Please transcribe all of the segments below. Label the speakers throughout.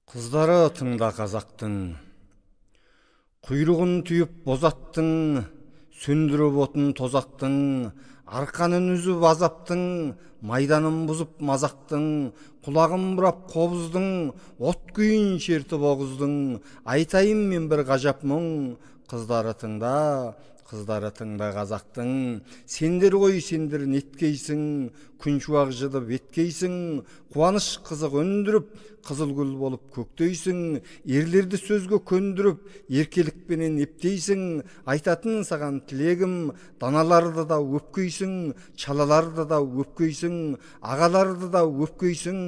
Speaker 1: Қыздары тыңда қазақтың, құйрығын түйіп бозаттың, сөндіріп отын тозақтың, арқанын үзіп азаптың, майданын бұзып мазақтың, құлағын бұрап қобыздың, от күйін шертіп оғыздың, айтайын мен бір ғажап мұң, қыздары тыңда, қыздары тыңда қазақтың. Сендер ғой, сендер неткейсің, күншуақ жыдып еткейсің, қуаныш қызық өндіріп, қызыл гүл болып көктейсің, ерлерді сөзге көндіріп, еркелікпенен ептейсің. Айтатын саған тілегім, даналарды да өпкейсің, чалаларды да өпкейсің, ағаларды да өпкейсің,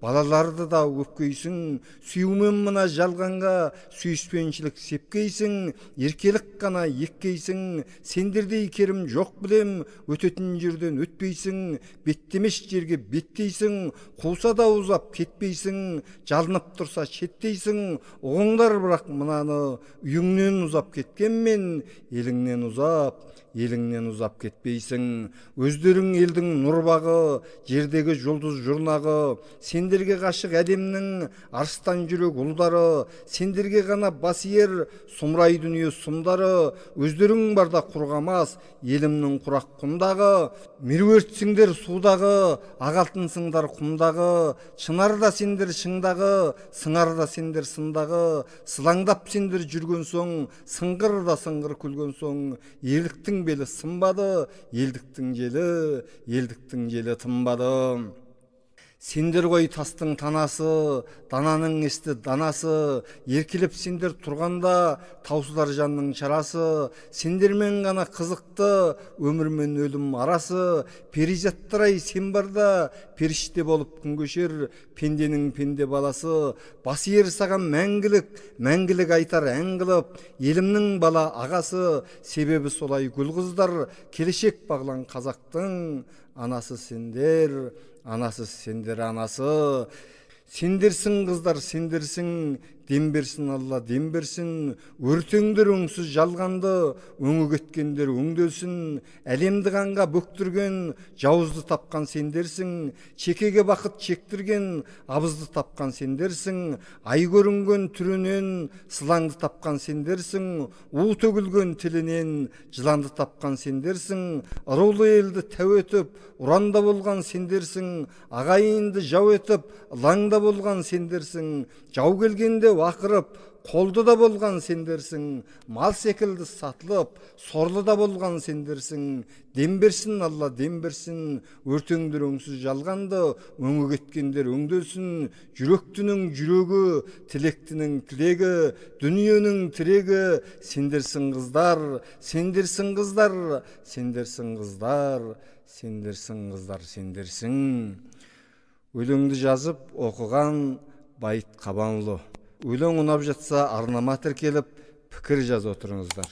Speaker 1: балаларды да өпкейсің. Сүюмен мына жалғанға сүйіспеншілік сепкейсің, еркелік қана еккейсің. Сендердей керім жоқ білем, өтетін жерден өтпейсің, беттемес жерге беттейсің, қуса да ұзап кетпейсің, жалынып тұрса шеттейсің. Ұғыңдар бірақ мынаны, үйіңнен ұзап кеткенмен, еліңнен ұзап, еліңнен ұзап кетпейсің. Өздерің елдің нұрбағы, жердегі жұлдыз жұрнағы, сендерге ғашық әлемнің арыстан жүрек ұлдары, сендерге ғана бас иер сұмырай дүние сұмдары. Өздерің барда құрғамас елімнің құрақ құмдағы, меруертсіңдер судағы, ақ алтынсыңдар құмдағы, шынарда сендер шыңдағы, сыңарда сендер сындағы, сылаңдап сендер жүрген соң, сыңғыр да сыңғыр күлген соң, ерліктің белі сынбады, елдіктің желі, елдіктің желі тынбады. Сендер ғой тастың танасы, дананың есті данасы, еркелеп сендер тұрғанда таусылар жанның шарасы. Сендермен ғана қызықты өмір мен өлім арасы, перизаттар ай сен барда періште болып күн кешер пенденің пенде баласы. Бас иер саған мәңгілік, мәңгілік айтар ән қылып, елімнің бала ағасы. Себебі солай гүл қыздар, келешек бағлан қазақтың анасы сендер, анасы сендер, анасы. Сендерсің қыздар, сендерсің, дем берсін Алла, дем берсін. Өртеңдер өңсіз жалғанды, өңі кеткендер өңделсін. Әлемді қанға бөктірген, жауызды тапқан сендерсің. Чекеге бақыт чектірген, абызды тапқан сендерсің. Ай көрінген түрінен, сылаңды тапқан сендерсің. У төгілген тілінен, жыланды тапқан сендерсің. Ырулы елді тәу етіп, ұранда болған сендерсің. Ағайынды жау етіп, ылаңда болған сендерсің. Жау келгенде ақырып, қолды да болған сендерсің. Мал секілді сатылып, сорлы да болған сендерсің. Дем берсін Алла, дем берсін. Өртеңдер өңсіз жалғанды, өңі кеткендер өңделсін. Жүректінің жүрегі, тілектінің тілегі, дүниенің тірегі. Сендерсің қыздар, сендерсің қыздар, сендерсің қыздар, сендерсің қыздар, сендерсің. Өлеңді жазып оқыған Байыт Қабанұлы. Өлең ұнап жатса, арнама тіркеліп, пікір жазып отырыңыздар.